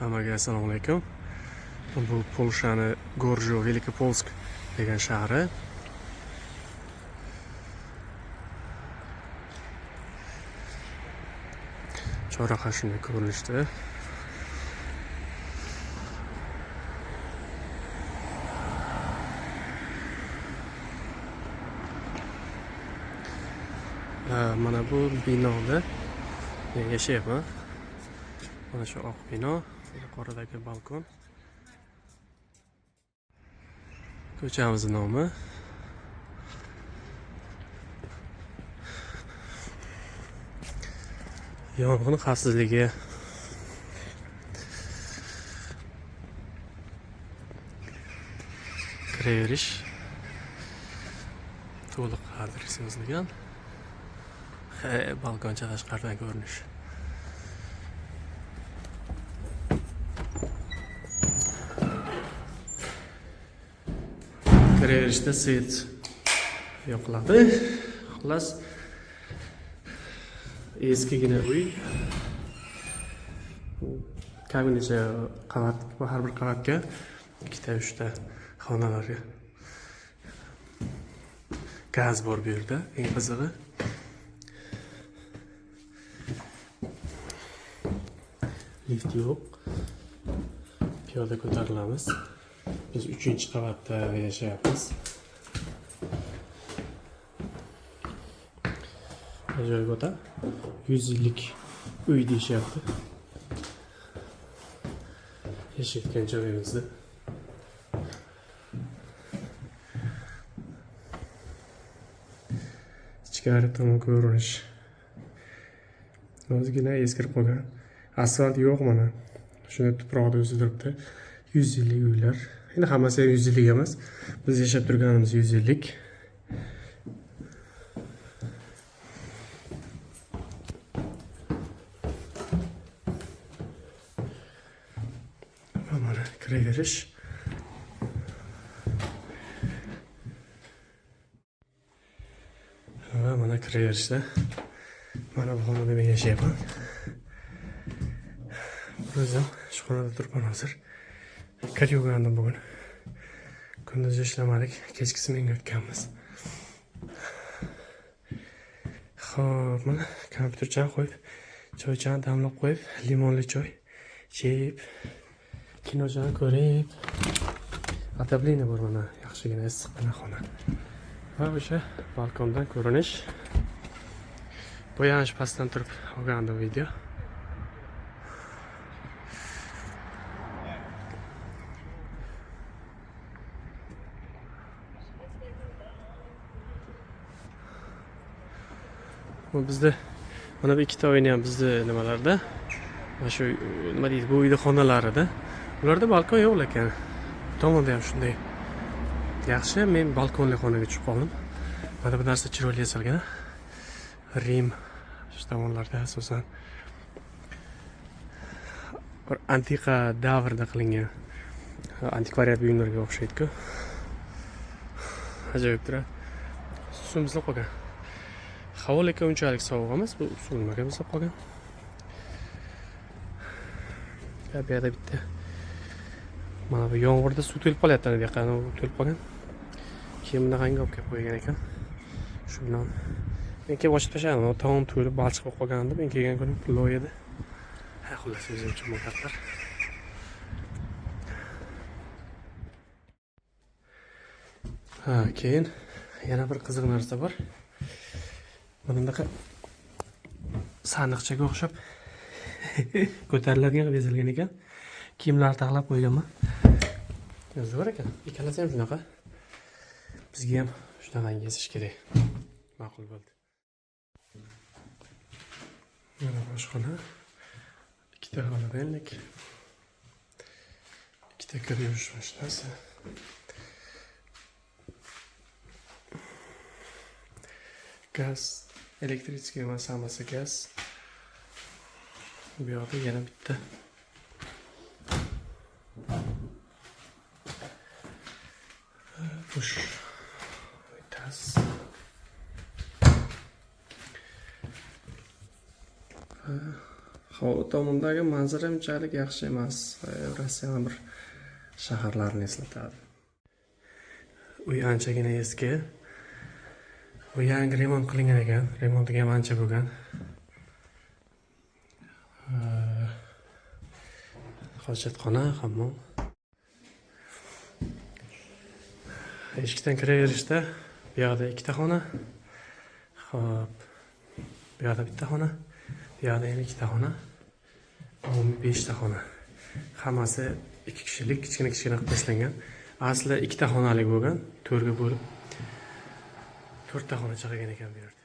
Hammaga assalomu alaykum. Bu Polshani Gorjo Великопольск degan shahri. Chorraha shunday ko'rinishda. Mana bu binoda men yashayapman. Mana shu oq bino, yuqoridagi balkon. Ko'chamizni nomi. Yong'in xavfsizligi. Kiraverish to'liq adres yozilgan. Balkoncha tashqaridan ko'rinish. Kiraverishda svet yoqiladi. Xullas, eskigina uy. Kamida qavat, har bir qavatga ikkita, uchta xonalarga. Gaz bor bu yerda, eng qizig'i. Lift yo'q. Piyoda ko'tarilamiz. Biz 3-qavatda yashayapmiz. Ajoyib ota. 100 yillik uy deyishyapti. Yashayotgan joyimizda. Ichkari tomon ko'rinish. Ozgina eskirib qolgan. Asfalt yo'q mana. Shunda tuproqda o'zi turibdi. 100 yillik uylar. Endi hammasi ham 100 yillik emas. Biz yashab turganimiz 100 yillik. Va mana kiraverish. Va mana kiraverishda. Mana bu xonada men yashayapman. Bir o'zim shu xonada turibman hozir. Kir yuvgandim bugun. Kunduz ishlamadik, kechki smenga o'tganmiz. Xo'p, mana kompyuterchani qo'yib, choychani damlab qo'yib, limonli choy ichib, kinochani ko'rib, отопление bor mana, yaxshigina issiqqina xona. Va o'sha balkondan ko'rinish. Boya shu pastdan turib olgandim video. Bu bizda mana bu ikkita uyni ham bizni nimalarda, mana shu nima deydi, bu uyda xonalarida. Ularda balkon yo'q lekin. Bu tomonda ham shunday. Yaxshi, men balkonli xonaga tushib qoldim. Mana bu narsa chiroyli yasalgan. Rim shu tomonlarda asosan bir antiqa davrda qilingan antikvariat buyumlarga o'xshaydi-ku. Ajoyib turadi. Suv muzlab qolgan. Havo lekin unchalik sovuq emas, bu suv nimaga muzlab qolgan? Bu yerda bitta mana bu yomg'irda suv to'lib qolyapti, ana bu yoqqa to'lib qolgan. Keyin bunaqangi olib kelib qo'ygan ekan. Shu bilan men kelib ochib tashladim, tom to'lib balchiq bo'lib qolgandi. Men kelgan kunim loy edi. Ha, xullas o'zim uchun gaplar. Ha, keyin yana bir qiziq narsa bor. Mana bunaqa sandiqchaga o'xshab ko'tariladigan qilib yasalgan ekan. Kiyimlar taxlab qo'yganman. Zo'r ekan. Ikkalasi ham shunaqa. Bizga ham shunaqangi yasash kerak. Ma'qul bo'ldi. Mana boshxona. Ikkita xonadonlik. Ikkita kir yuvish mashinasi. Gaz, elektrический emas, hammasi gaz. Bu yoqda yana bitta dush, taz. Hovli tomondagi manzara unchalik yaxshi emas. Rossiyani bir shaharlarini eslatadi. Uy anchagina eski. Bu yangi remont qilingan ekan. Remontiga ham ancha bo'lgan. Hojatxona, hammom. Eshikdan kiraverishda bu yoqda ikkita xona. Xo'p. Bu yoqda bitta xona, bu yoqda yana ikkita xona. Umumiy beshta xona. Hammasi ikki kishilik, kichkina kichkina qilib tashlangan. Asli ikkita xonali bo'lgan, to'rtga bo'lib to'rtta xona chiqargan ekan bu yerda.